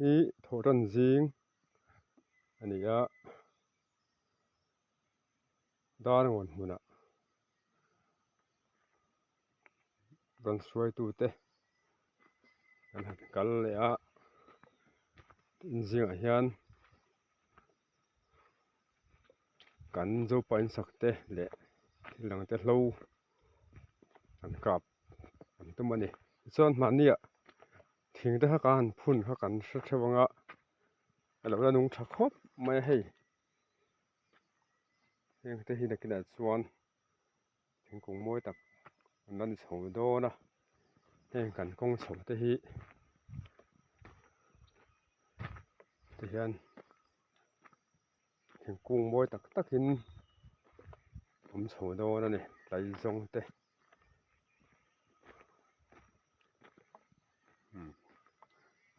hi thawhtan zing a ni a Darngawn hmunah rawn hruaitute an han kal leh a tin zingah hian kan zopa insak te leh thil dang te hlo an kap an tum a ni tichuan mahni ah thing te kha ka han phun kha kan hre theuh ang a a lo la nung tha khawp mai a hei heng te hi nakinah chuan thingkung mawi tak an la ni chho dawn a heng kan kawng chho te hi tihian thingkung mawi tak takin awm chho dawn a ni tlai zawng te umm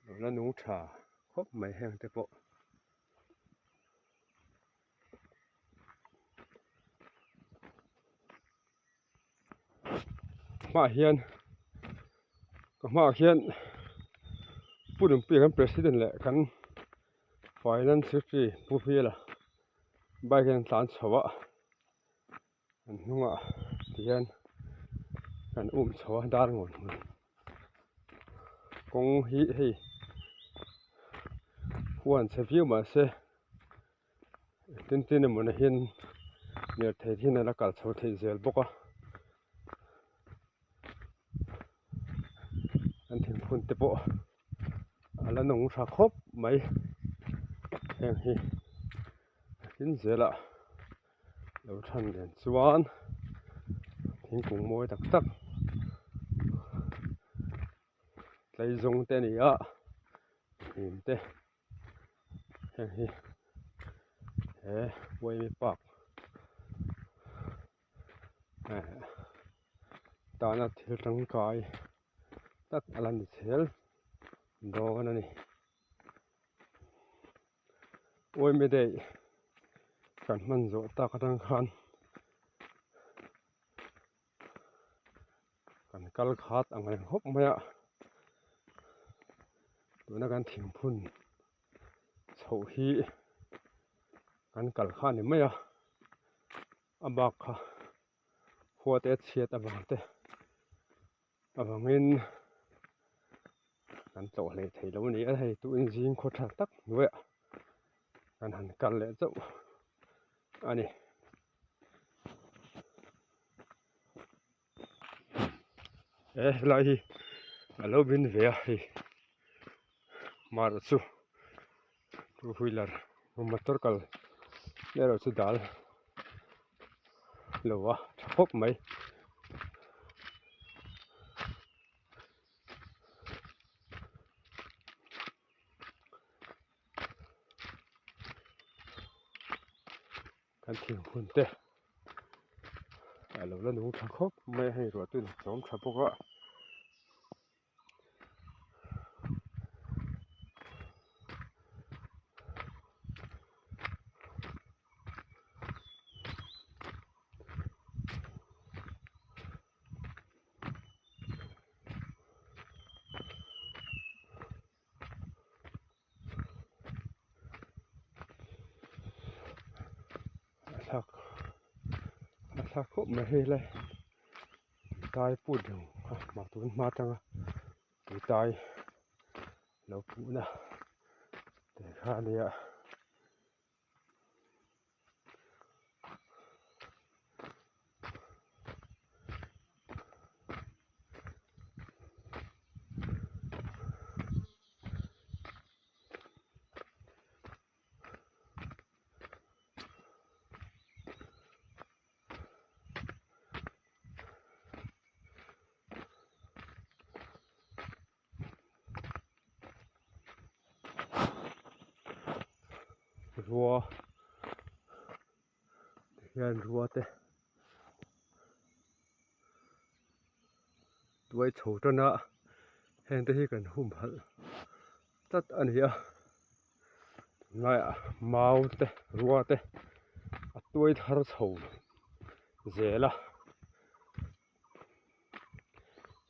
lo la nung tha khawp mai heng te pawh. Hmaah hian ka hmaah hian Pu Dumpuia kan president leh kan finance secretary Pu Hmela bike in an tlan chho a an hnungah tihian kan um chho a dar ngawn hmun kawng hi hei huan chhe viau mahse Tin tin emaw na hian lirthei hian a la kal chho theih zel bawk a an thingphun te pawh a la nung tha khawp mai heng hi a tin zelah lo than nen chuan thingkung mawi tak tak tleizawng te a ni a hnim te. Heng hi he Uaimi park eh tana thil tangkai tak a la ni zel dawn a ni. Uaimi day kan hman zawh tak atang khan kan kal khat ang reng khawp mai a tuna kan thingphun chhoh hi kan kal kha a ni mai a a bak kha khua te chhiat avang te avangin kan tlawh hlei thei lo a ni a hei tuin zing khaw tha tak hnuaiah kan han kal leh chauh a ni. He helai hi a lo bin ve a hei mar chu two wheeler motor kal erawh chu dal lo a tha khawp mai. Kan thing hmun te a lo la nung tha khawp mai a hei ruah tui a chawm tha bawk a. A thlak a thlak khawp mai hei lai tai put reng a mah tun hma atanga tuitai lo puhna te kha a nia. Rua hian rua te tuai chho tan a heng te hi kan humhalh tlat a ni a tunlaiah mau te rua te a tuai thar chho zel a.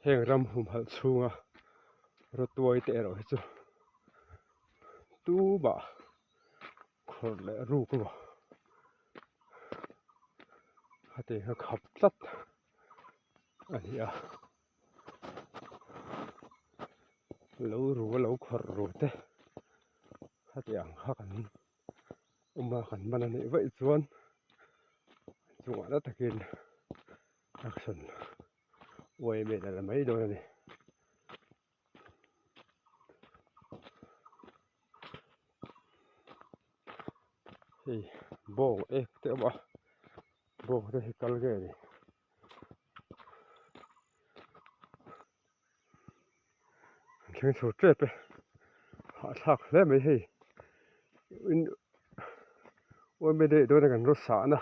Heng ram humhalh chhunga rawtuai te erawh hi chu. tumah khawrh leh ruk emaw hetiang kha khap tlat a ni a lo ru a lo khawrh ru te hetiang kha kan awm a kan man a nih vaih chuan chungah na takin action uai vel a la mai dawn a ni. Hei bawng ek te a awm a bawng te hi kal nge ni an thleng chho tep e hahthlak hle mai hei in uaime daih dawn a kan rawn sahna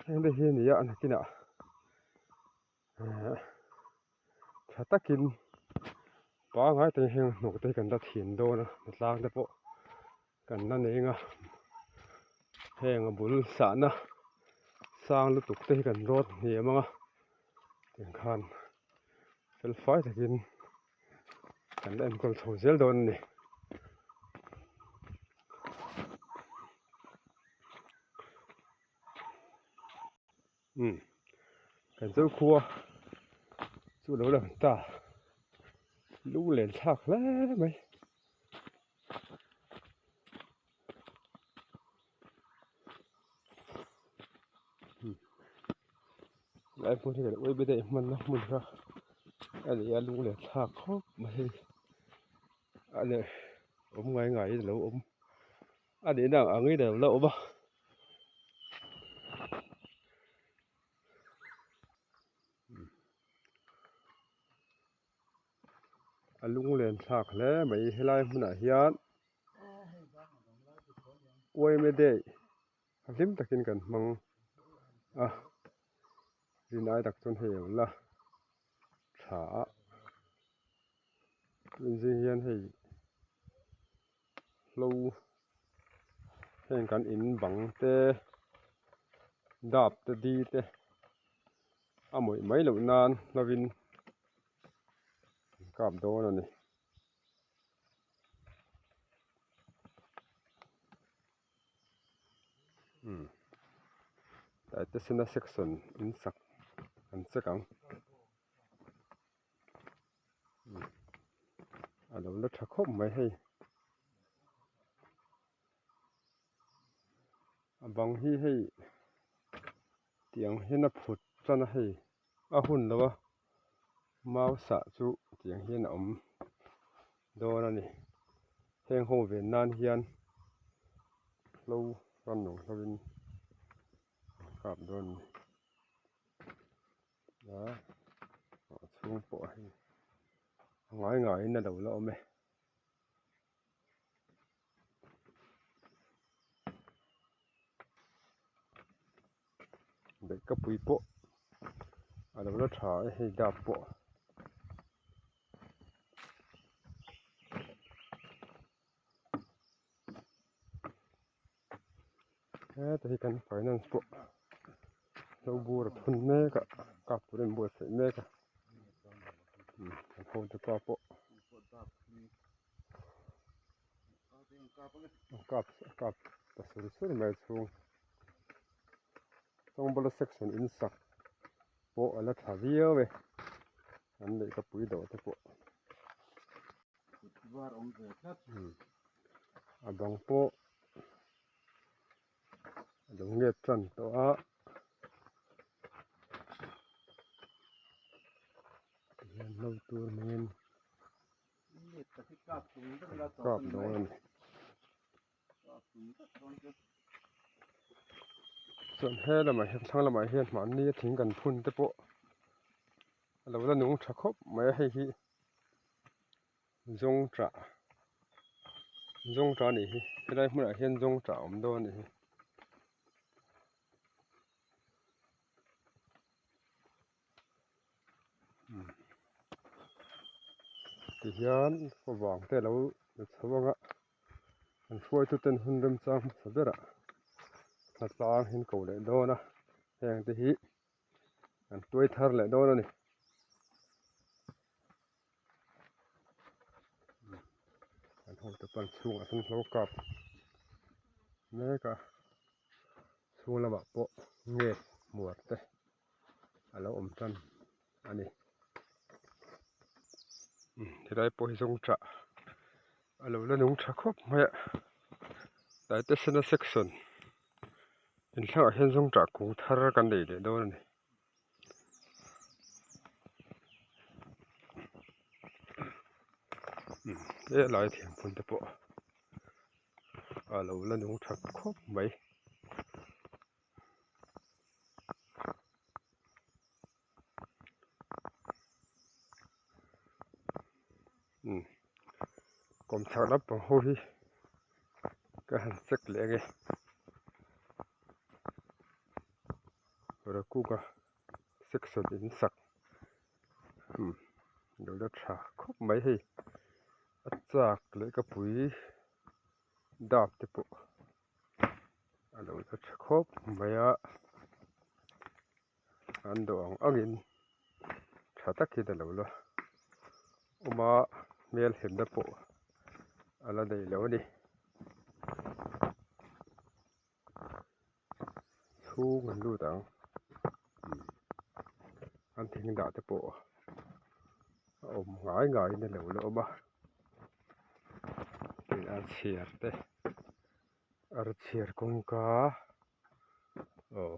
heng te hi a ni a nakinah eh tha takin pangngai takin heng hnawk te hi kan la thin dawn a tlang te pawh kan la nei ang a heng a bul sahna sang lutuk te hi kan rawt hniam ang a tiang khan fel fai takin kan la enkawl chho zel dawn a ni. Umm kan zo khua chu lo lang ta lung len thlak hle mai. Lai hmun hi kan uai be daih hmanna hmun kha a ni a lung len thlak khawp mai hei a leh awm ngai ngai in a lo awm a nihna ang angin a lo la awm a. A lunglen thlak hle mai helai hmunah hian uaime day hlim takin kan hmang a rinai tak chuan hei a lo la tha a tun zing hian hei hlo heng kan in bang te dap te di te a mawih mai loh nan hlovin an kap dawn a ni. Umm Taitesena section in sak an check ang. A lo la tha khawp mai hei a bang hi hei tiang hian a phut tan a hei a hun lo a mau sah chu tiang hian a awm dawn a ni heng ho ven nan hian hlo rawn nung hlo in an kap dawn a ni. A a chhung pawh hei a ngai ngaiin a lo la awm e. Beihkapui pawh a lo la tha e hei dap pawh. Heta hi kan finance pawh lo bur a phun mek a kap tur a inbuatsaih mek a kan hotupa pawh a kap a kap ta sur sur mai a chhung Chawngbawla section in sak pawh a la tha viau e an lehkapui dawh te pawh. A bang pawh a lo nget tan tawh a tihian hlo tur hmangin kap dawn a ni chuan he lamah hian thlang lamah hian mahni a thing kan phun te pawh a lo la nung tha khawp mai a hei hi. Zawng tah zawng tah a nih hi helai hmunah hian zawng tah a awm dawn a nih hi. Tihian kawvang te alo la chho ang a an hruaitu ten hun remchang hmasa berah hna tlang hi an ko leh dawn a heng te hi an tuai thar leh dawn a ni. An ho Hotu pan chhungah hian hlo kap mek a chhung lamah pawh nget hmuar te a lo awm tan a ni helai pawh hi zawng chah a lo la nung tha khawp mai a taitesena section inthlangah hian zawng chah kung thar kan nei leh dawn a ni. Helai thingphun te pawh a lo la nung that khawp mai. Kawmchhak lampang ho hi ka han check leh ange. Rakuga section in sak umm lo la tha khawp mai hei a chak leh ka pui dap te pawh a lo la tha khawp mai a an dawh ang angin tha takin a lo la awm a hmel hemna pawh a la nei lo a ni. Chhung an lut ang an thing dah te pawh a awm ngai ngai in a lo la awm a tin a chhiar te ar chhiar kawngka aw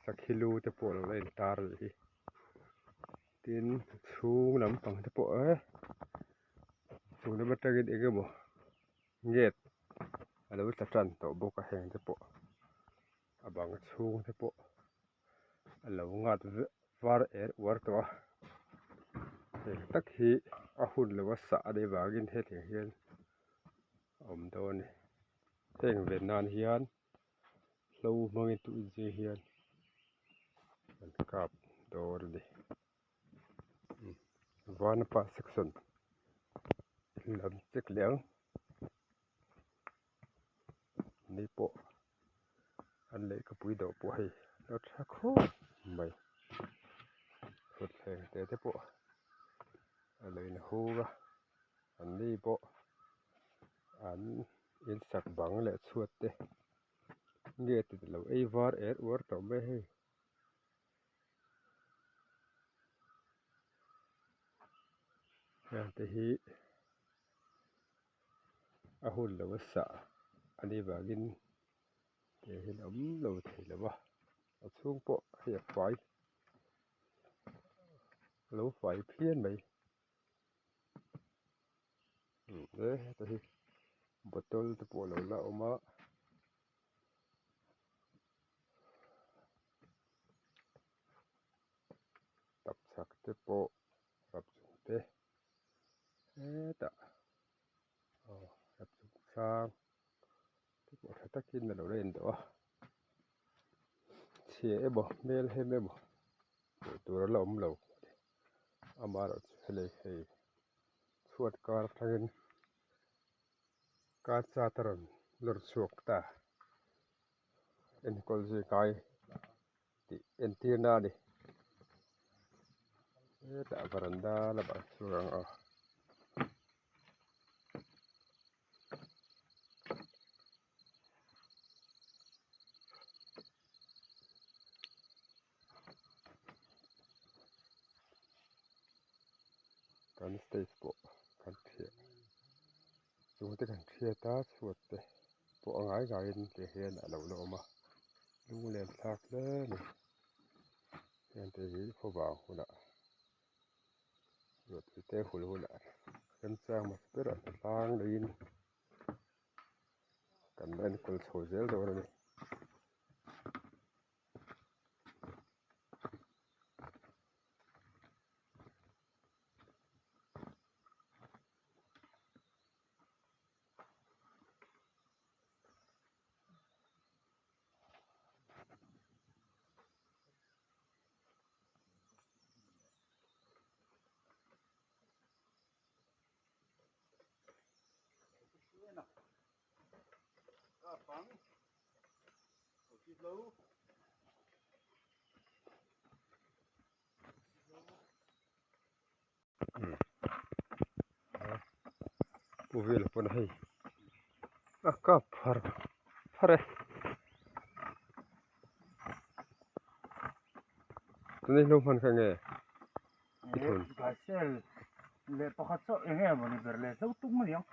sakhi lu te pawh a lo la intar leh hi tin chhung lampang te pawh eh chung lam atangin eng emaw Gate a lo tla tan tawh bawk a heng te pawh a bang chhung te pawh a lo ngat var er uar tawh a heng tak hi a hun lo a sah a nih vangin hetiang hian a awm dawn a ni heng ven nan hian hlo hmangin tui zing hian an kap dawn a ni. Vanapa section lam check leh ang ni pawh an lehkhapui dawh pawh hei a tha khawp mai thuthleng te te pawh a lo inhung a an ni pawh an insak bang leh chhuat te nge ti lo ei var er uar tawh mai hei. Heng te hi a hun lo a sah a nih vangin tiang hian a awm lo thei lo va a chhung pawh hei a fai a lo fai phian mai e heta hi bottle te pawh a lo la awm a. Tapchhak te pawh rap chung te hetah aw rap chung sang te pawh tha takin a lo la in dawh a chhia emaw hmel hem emaw hmuh tur a la awm lo amaherawhchu helai hei chhuat kar atangin Ka chat a rawn lawr chhuak ta enkawl zui ngai tih entir na a ni hetah varanda lamah chhuak ang aw. Kan stage pawh kan thiah chung te kan hriat a chhuat te pawh a ngai ngaiin tih hian a lo la awm a lunglen thlak hle a ni heng te hi khawvang hunah ruahtui te hul hunah remchang hmasa berah hnatlang leiin kan la enkawl chho zel dawn a ni. Pu Vela pawn hei a kap phar phar e. Tuna i hlo hman kha enge i thun? Gaisel leh pakhat chauh enge mawni ber leh hlo tum a niang.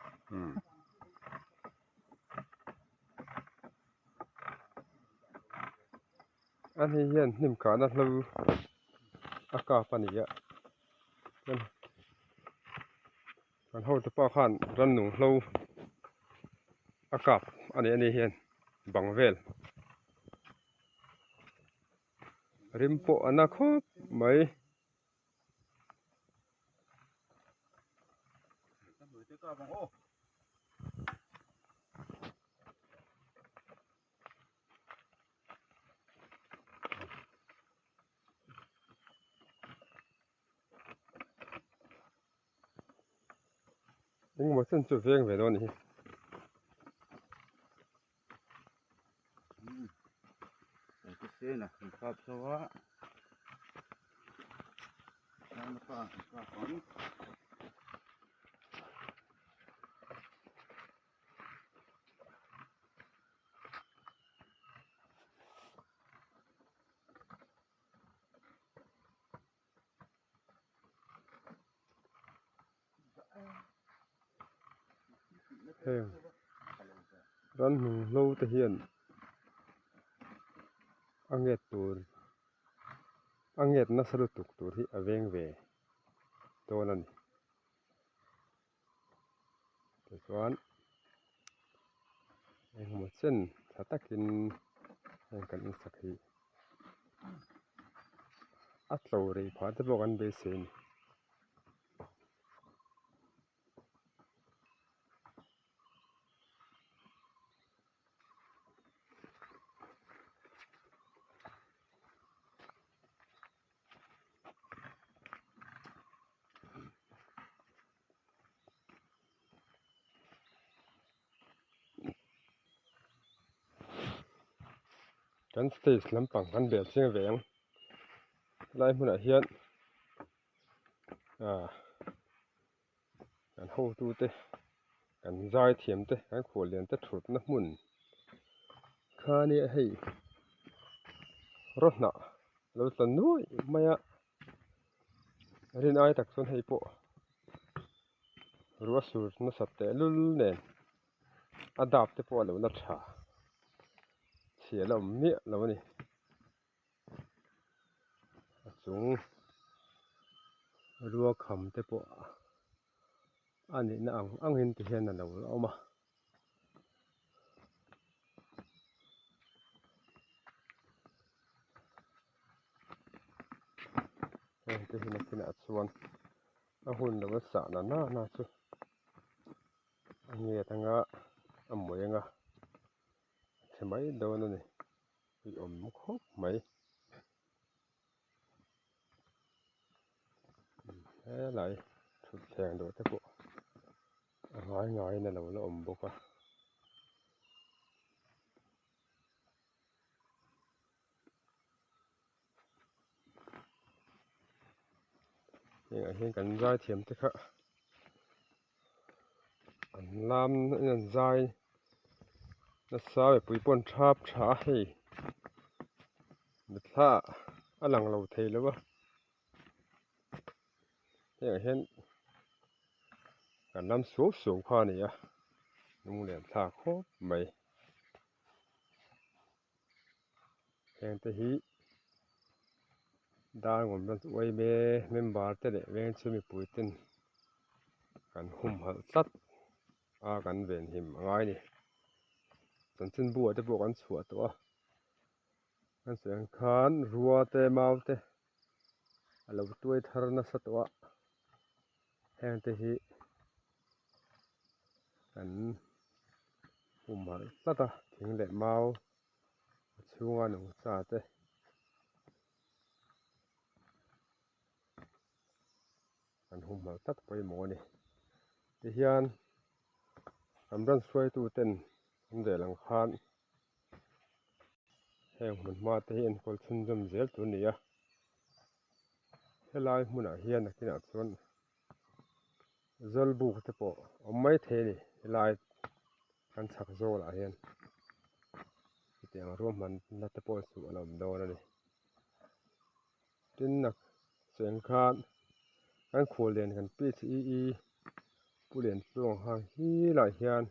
A ni hian hnim kahna hlo a kap a ni a kan hotu pa khan rannung hlo a kap a ni a ni hian bang vel rim pawh a na khawp mai. Engemaw chen chu veng ve dawn a ni hi. Heng ranhnung hlo te hian a nget tur a nget nasa lutuk tur hi a veng ve dawn a ni. Tichuan engemaw chen tha takin heng kan insak hi a tlo rei phah te pawh kan beisei a ni. Kan stage lampang kan bel chiang ve ang helai hmunah hian ah kan hotute kan zai thiam te kan khuallian te thutna hmun kha nia hei rawhnah lo tla nuai mai a. Rin ai tak chuan hei pawh ruah sur nasat teh lul nen a dap te pawh a lo la tha chhia la awm miah lo a ni a chung ruakham te pawh a nihna ang angin ti hian a lo la awm a. Heng te hi nakinah chuan a hun lo a sah na na chu a nget anga a mawih anga a chhe mai dawn a ni tih awm khawp mai helai thutthleng dawh te pawh a ngai ngaiin a lo la awm bawk a. Hengah hian kan zai thiam te kha an lam in an zai nasa mipui pawh an thap tha a hei mitthla a lang lo thei lo a hengah hian kan lam suau suau kha a ni a lunglen thlak khawp mai. Heng te hi Darngawm ram uaime member te leh veng chu mipui ten kan humhalh tlat a kan venhim a ngai a ni. Chanchinbu ah te pawh kan chhuah tawh a kan sawi ang khan rua te mau te a lo tuai thar nasa tawh a heng te hi kan humhalh tlat a thing leh mau a chhunga nungcha te kan humhalh tlat pawimawh a ni tihian an rawn hruaitu ten an rel ang khan heng hmun hma te hi enkawl chhunzawm zel tur a ni a helai hmunah hian nakinah chuan. Zawlbuk te pawh awm mai thei a ni helai kan chhak zawlah hian hetiang ruahmanna te pawh chu a la awm dawn a ni. Tin a cheng khan kan khuallian kan PHEE Pu Lianchung ang khan helaiah hian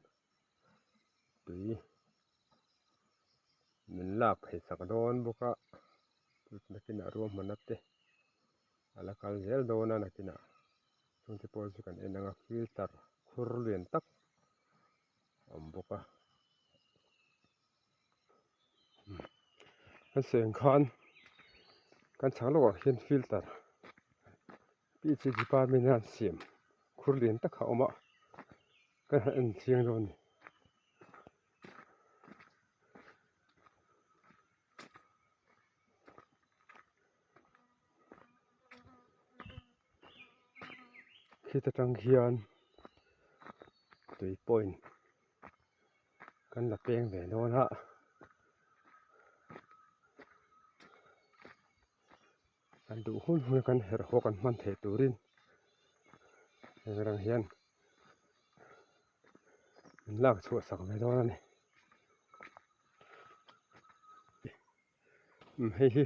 tui min lak phei chak dawn bawk a nakinah ruahmanna te a la kal zel dawn a nakinah chungte pawh chu kan en ang a filter khur lian tak a awm bawk a kan sawi ang khan kan chhak lawkah hian filter P H department a an siam khur lian tak a awm a kan han en chiang dawn a ni. Khita tang khian tui point kan la peng ve dawn a. Kan duh hun hun kan herh haw kan hman theih turin heng rang hian min lak chhuah sak ve dawn a ni. Hei hi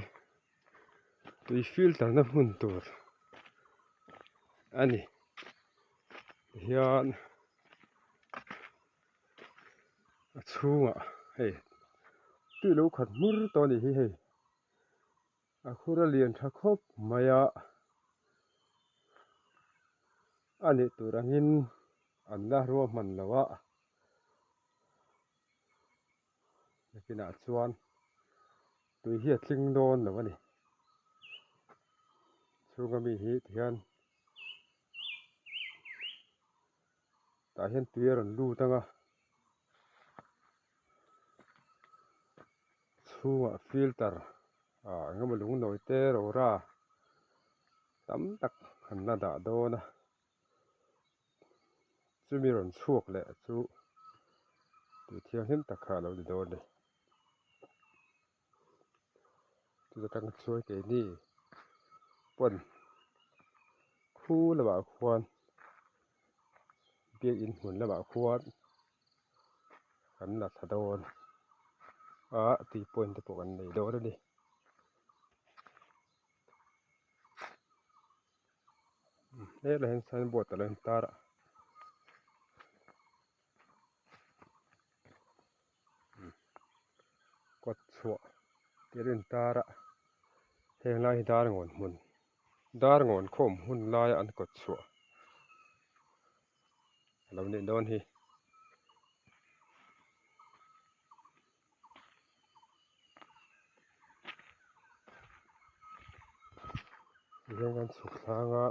tui filter na hmun tur a ni tihian a chhungah hei tui lo khat hmur tawh a nih hi hei a khur a lian tha khawp mai a a nih tur angin an la ruahman lo a. Nakinah chuan tui hi a tling dawn lo a ni. Chhunga mi hi tihian tah hian tui a rawn lut ang a, chhungah filter ah eng emaw lungnawi te rora tam tak an la dah dawn a. Chumi rawn chhuak leh chu tui thianghlim tak kha a lo ni dawn a ni. Chuta tang chuan keini pawn khu lamah khuan biakin hmun lamah khuan kan la thla dawn a tui point te pawh kan nei dawn a ni. Helai hian signboard a lo intar a kawt chhuah tih a lo intar a heng lai hi darngawn hmun darngawn khawm hun laia an kawt chhuah a lo nih dawn hi. Tihian kan chhuk tlang a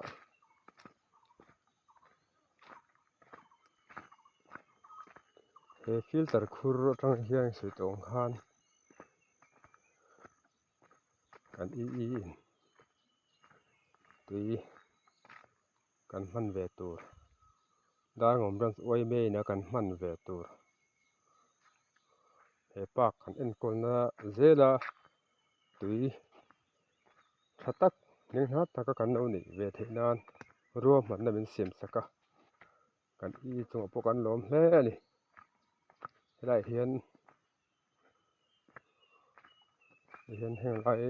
he filter khur atang hian sawi tawh ang khan kan i i in tui kan hman ve tur Darngawm branch yma in a kan hman ve tur he park kan enkawlna zela tui tha tak hming hla taka kan lo neih ve theih nan ruahmanna min siam sak a kan i chungah pawh kan lawm hle a ni helaiah hian tihian heng lai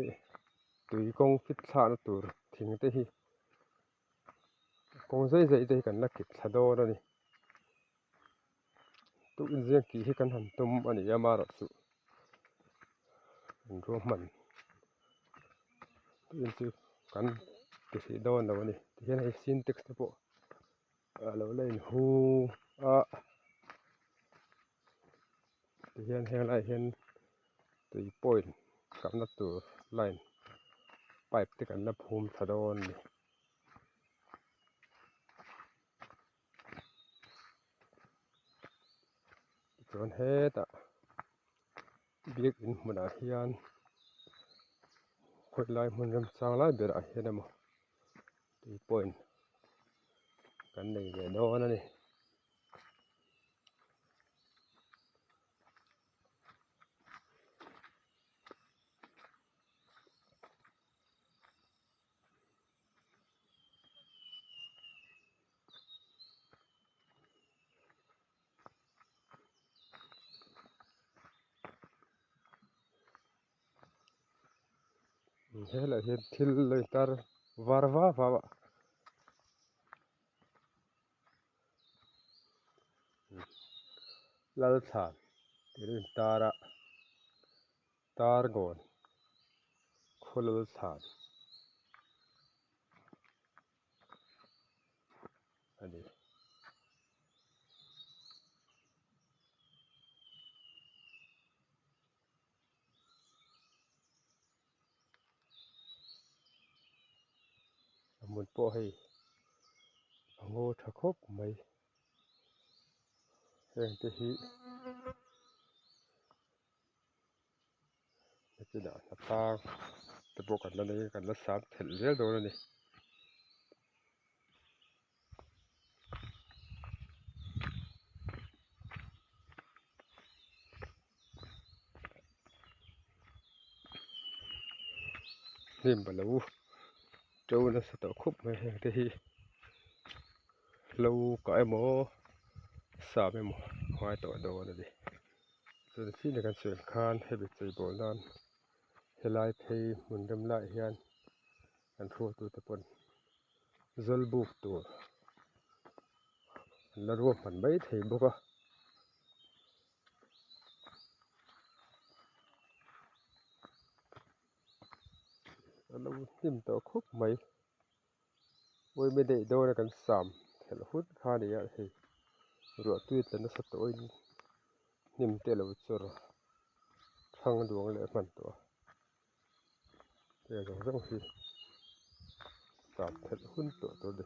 tui kawng fit thlakna tur thing te hi. Kawng zai zai te hi kan la kip thla dawn a ni tuk inziak tih hi kan han tum a ni a amaherawhchu an ruahman tuk in chu kan ti hrih dawn lo a ni tihian hei sintex te pawh a lo la inhung a tihian helaiah hian tui point kalna tur line pipe te kan la phum thla dawn a ni. Chuan hetah biakin hmunah hian khawilai hmun remchang lai berah hian emaw tui point kan nei ve dawn a ni. Helaiah hian thil a intar var va va a. Lalthlan tih a intar a Targon khaw Lalthlan a ni. A hmun pawh hei a ngaw tha khawp mai heng te hi heti lah hnatlang te pawh kan la nei a kan la sam thelh zel dawn a ni. Hnim a lo to nasa tawh khup mai heng te hi hlo kah emaw sam emaw a ngai tawh dawn a ni chuan chin a kan sawi ang khan hemi cheibawl nan helai phei hmun rem laiah hian an hruaitute pawn zawlbuk tur an la ruahman mai thei bawk a. A lo hnim tawh khawp mai uaime daih dawna kan sam thelh hun kha a ni a hei ruah tui tla nasa tawhin hnim te a lo chawr thlang duang leh hman tawh a heng zawng zawng hi sam thelh hun tawh tur a ni.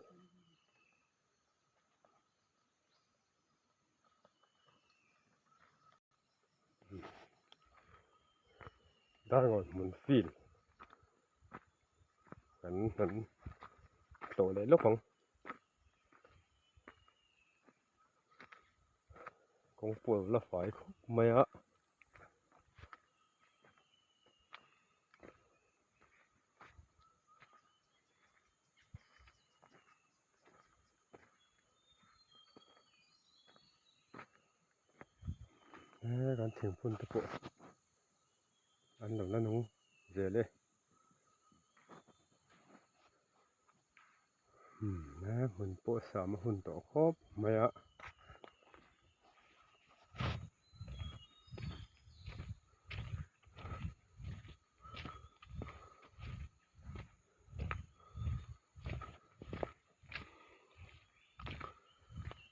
Darngawn hmun field kan han tlawh leh lawk ang kawng pawh a la fai khawp mai a. He kan thingphun te pawh an lo la nung zel e umm he hmun pawh sam a hun tawh khawp mai a.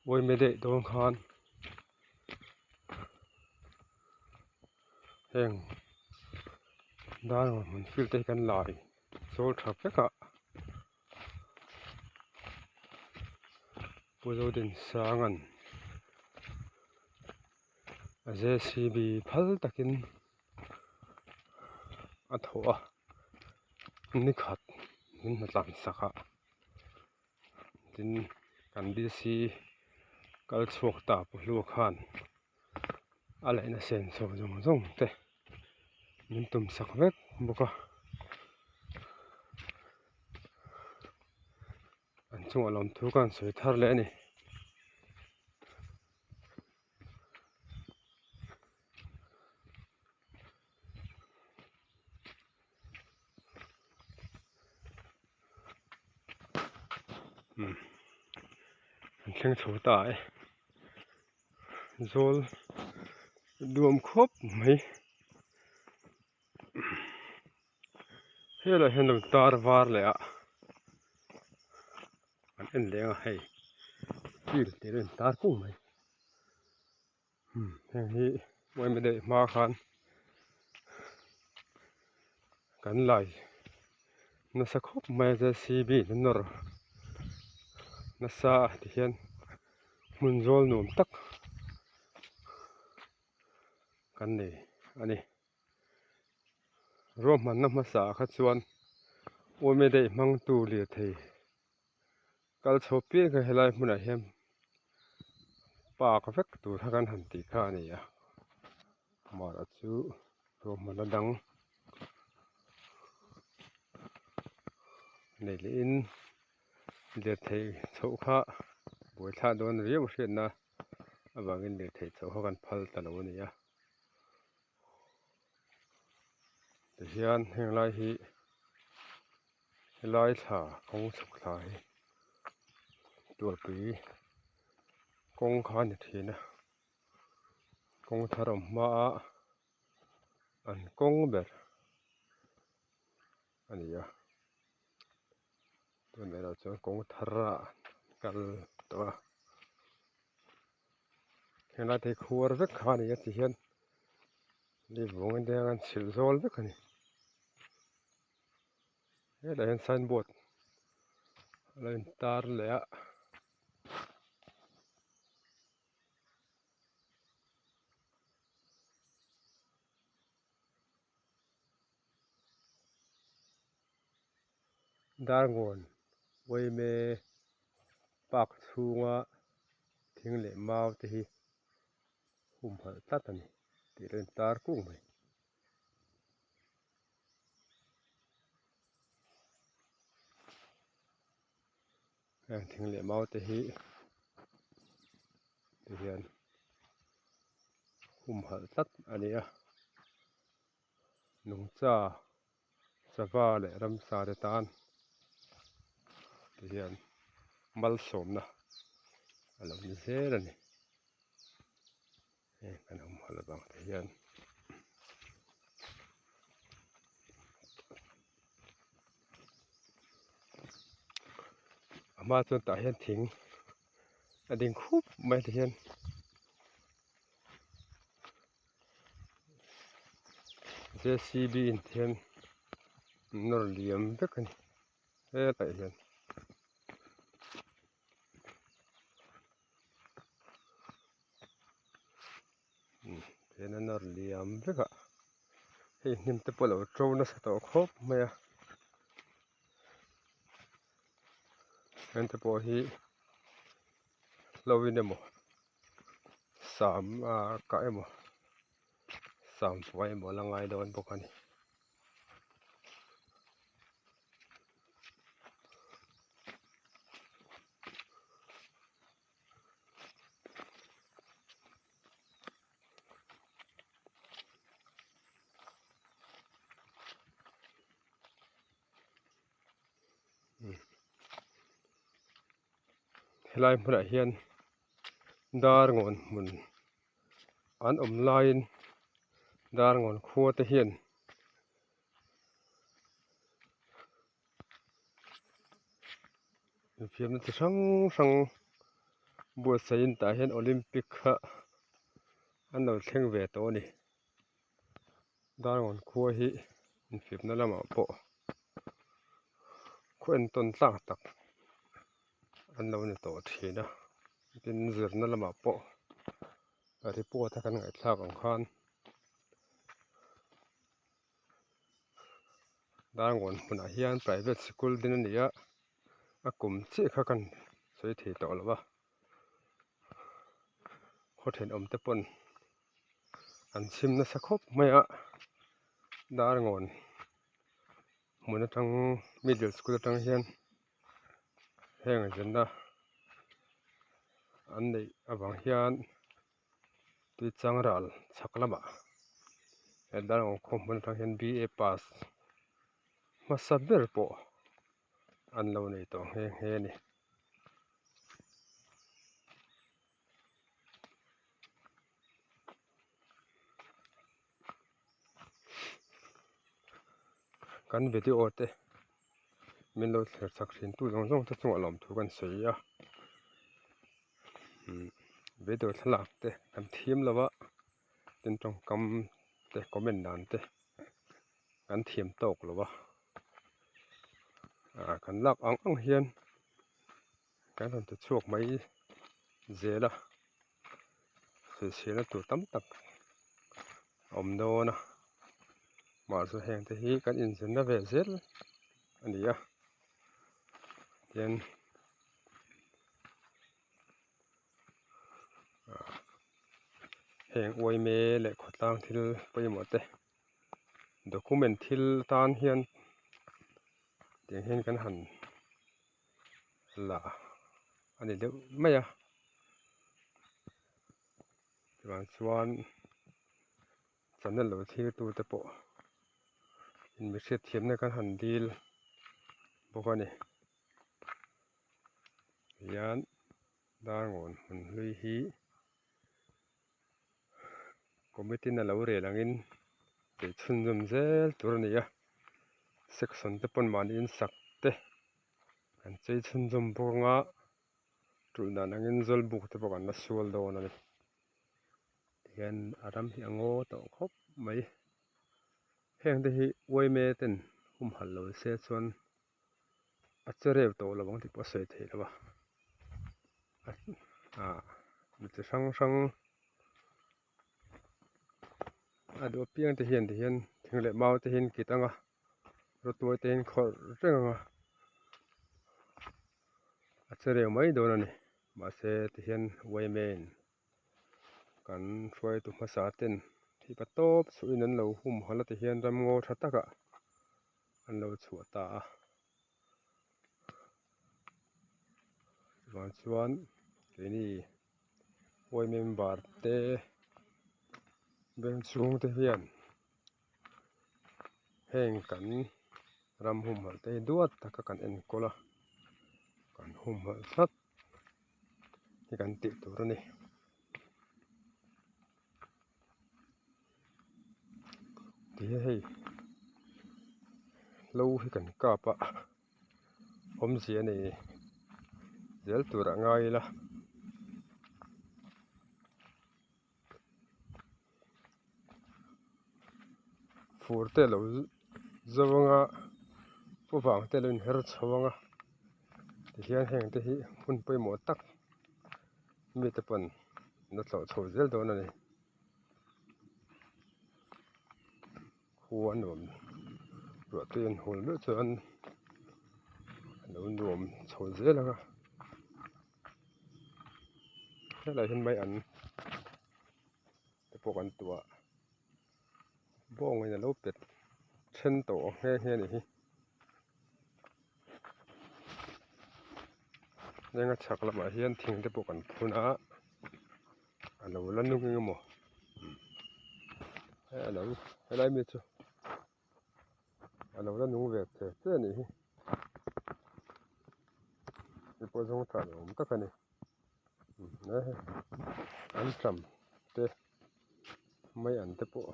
Uaime daih dawn khan heng darngawn hmun field te hi kan lai zawl tha vek a Pu Zodinsanga'n a JCB phal takin a thawh a nikhat min hna tlan sak a tin kan DC kal chhuak ta pu hlua khan a laihna senso zawng zawng te min tum sak vek bawk a an chungah lawmthu ka han sawi thar leh a ni. Umm an thleng chho ta e zawl duam khawp mai helaiah hian lo tar var leh a an en leng a hei field tih a in tar kung mai. Heng hi uaime daih hma khan kan lai nasa khawp mai a JCB in a nawr nasa a ti hian hmun zawl nuam tak kan nei a ni ruahmanna hmasa ah kha chuan uaime daih hmangtu lirthei. Kal chho piang kha helai hmunah hian park vek tur kha kan han tih kha a ni a mahra chu ruahmanna dang nei leh in lirthei chhoh kha buaithlak dawn riau hriatna avangin lirthei chhoh kha kan phal ta lo a ni a tihian heng lai hi. Helai thla kawng chhuk thla hi tualpui kawng kha a ni thin a kawng thar awm hma a an kawng ber a ni a tunah erawh chuan kawng thar ah kal tawh a helai te hi khuar vek kha a ni a ti hian lei vung te hian an chhilh zawl vek a ni. Helai hian sign board a lo in tar leh a. Darngawn Uaime park chhunga thing leh mau te hi humhalh tlat a ni tih a lo in tar kung mai. Heng thing leh mau te hi ti hian humhalh tlat a ni a nungcha sava leh ramsa te tan ti hian malsawmna a lo ni zel a ni. Heng kan humhalh avang te hian a hma chuan tah hian thing a ding khup mai ti hian J C B in ti hian nawr liam vek a ni hetah hian. Tihian a nawr liam vek a hei hnim te pawh a lo to nasa tawh khawp mai a heng te pawh hi hlo in emaw sam ah kah emaw sam fai emaw a la ngai dawn bawk a ni. Helai hmunah hian dar ngawn hmun an awm laiin dar ngawn khua te hian Infiamna chi hrang hrang buatsaihin tah hian olympic kha an lo thleng ve tawh a ni Darngawn khua hi infiamna lamah pawh khaw entawn tlak tak an lo ni tawh thin a tin zirna lamah pawh report a kan ngaihthlak ang khan. Darngawn hmunah hian private sikul din a ni a a kum chiah kha kan sawi thei tawh lo a khaw thenawm te pawn an chhim nasa khawp mai a Darngawn hmun atang middle school atang hian heng zirna an neih avang hian. Tuichang ral chhak lamah he Darngawn khaw hmun atang hian B A pass hmasa ber pawh an lo nei tawh nghe nghe a ni. Kan video te min lo thlir chak thin tu zawng zawng te chungah lawmthu kan sawi a. Video thlalak te kan thim lo a tin tawngkam te comment dan te kan thiam tawk lo a ah kan lak ang ang hian kan rawn ti chhuak mai zel a hrilhsialna tur tam tak a awm dawn a mahse heng te hi kan inzirna ve zel a ni a tian. Heng uaime leh khawtlang thil pawimawh te document thil tan hian tiang hian kan han la a ni deuh mai a chuvang chuan channel lo thlir tu te pawh in mi hriatthiamna kan han dil. bawk a ni. Hian Darngawn hmun hlui hi committee in a lo rel angin tih chhunzawm zel tur a ni a, section te pawn mahni in sak te an chei chhunzawm bawk anga tulh dan angin zawlbuk te pawh kan la sual dawn a ni tihian a ram hi a ngaw tawh khawp mai heng te hi uaime ten humhalh lo se chuan a che reu tawh lo ang tih pawh a sawi theih loh a ah mi chi hrang hrang a duh apiang te hian tihian thing leh mau te hi an kit ang a rawtuai te hi an khawrh reng ang a a che reu mai dawn a ni mahse tihian yma in kan hruaitu hmasa ten thipa tawp chhuah in an lo humhalh a tihian ramngaw tha takah an lo chhuah ta a chuvang chuan keini huai member te beng chhung te hian heng kan ram humhalh te hi duat taka kan enkawl a kan humhalh tlat hi kan tih tur a ni. Ti hei hlo hi kan kap a awmzia a nei zel tur ah ngai ila fur te alo zo anga pu vang te alo inher chho anga tihian heng te hi hun pawimawh tak mite pawn an la tlawh chho zel dawn a ni. Khua a nuam ruah tui an hawl meuh chuan a lo nuam chho zel ang a helaiah hian mai an te pawh kan tuah bawngin a lo pet then tawh nghe nghe a nih hi lenga chhak lamah hian thing te pawh kan phun a. A lo la nung eng emaw hei a lo helai mi chu a lo la nung ve che che a nih hi hei pawh zawng tah ni awm tak a ni an ṭam te mai an te pawh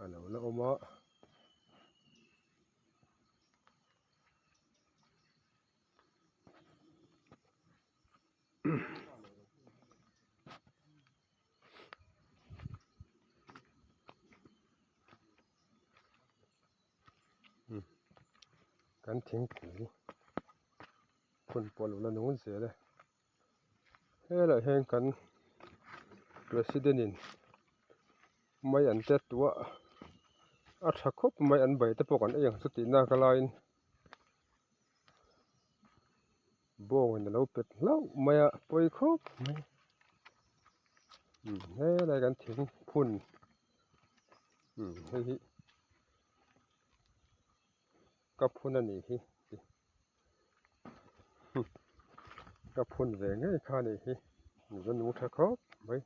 a lo la awm a. Kan thingpui phun pawh a lo la nung zel e helaiah hian kan president in mai an tet tawh a a tha khawp mai an bai te pawh kan ei ang chu tih nak alaiin. Bawngin a lo pet hlauh mai a pawi khawp mai umm helai kan thing phun umm hei hi ka phun a nih hi ka phun ve ngei kha a nih hi a nung tha khawp mai.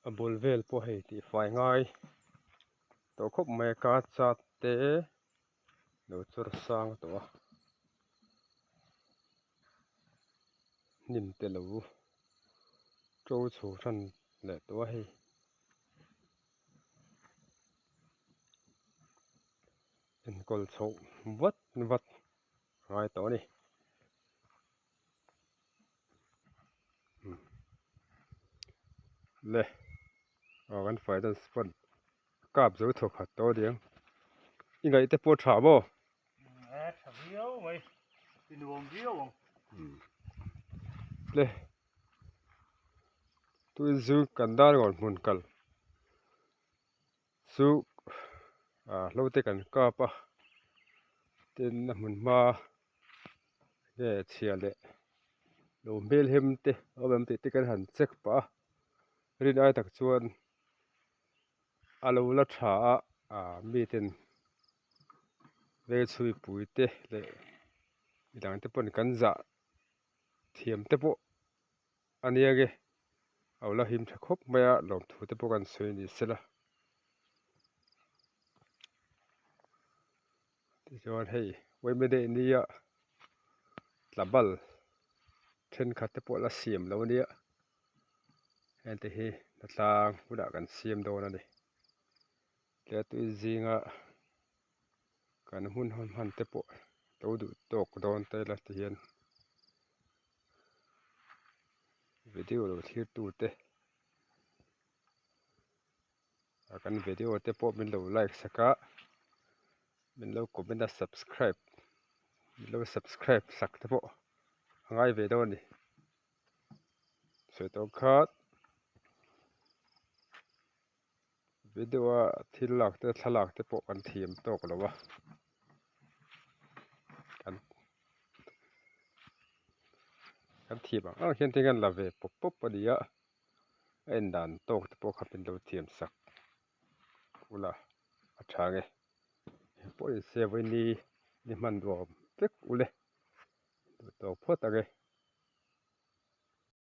A bul vel pawh hei tih fai ngai tawh khawp mai a ka chat te lo chawr sang tawh a hnim te lo to chho hran leh tawh a hei. Enkawl chhoh vat vat a ngai tawh a ni. Le aw kan fai dan spot kap zo thawk khat tawh aniang i ngaih te pawh tha maw? E tha viau mai i nuam viau ang. Le tui zu kan dar ngawn hmun kal chu ah hlo te kan kap a tin a hmun hma nge chhia leh lo hmel hem te a awm em tih te kan han check pah a rin ai tak chuan. a lo la tha a ah miten vengchhui pui te leh midang te pawn kan zah thiam te pawh a nia nge a lo la him tha khawp mai a lawmthu te pawh kan sawi ni sela tichuan hei uaimedei nia tlabal thenkhat te pawh la siam lo a nia heng te hi hnatlang hunah kan siam dawn a ni tia tui zinga kan hun hawn hman te pawh lo duh tawk dawn ta ila ti hian video lo thlir tu te a kan video te pawh min lo like sak a min lo comment a subscribe min lo subscribe sak te pawh a ngai ve dawn a ni sawi tawh khat video a thil lak te thlalak te pawh kan thiam tawk lo a kan kan thiam ang ang hian thil kan la ve pawp pawp a ni a a en dan tawk te pawh kha min lo thiam sak ula a tha nge pawh in se vawiin ni ni hman duam vek ule duh tawk phawt ang e.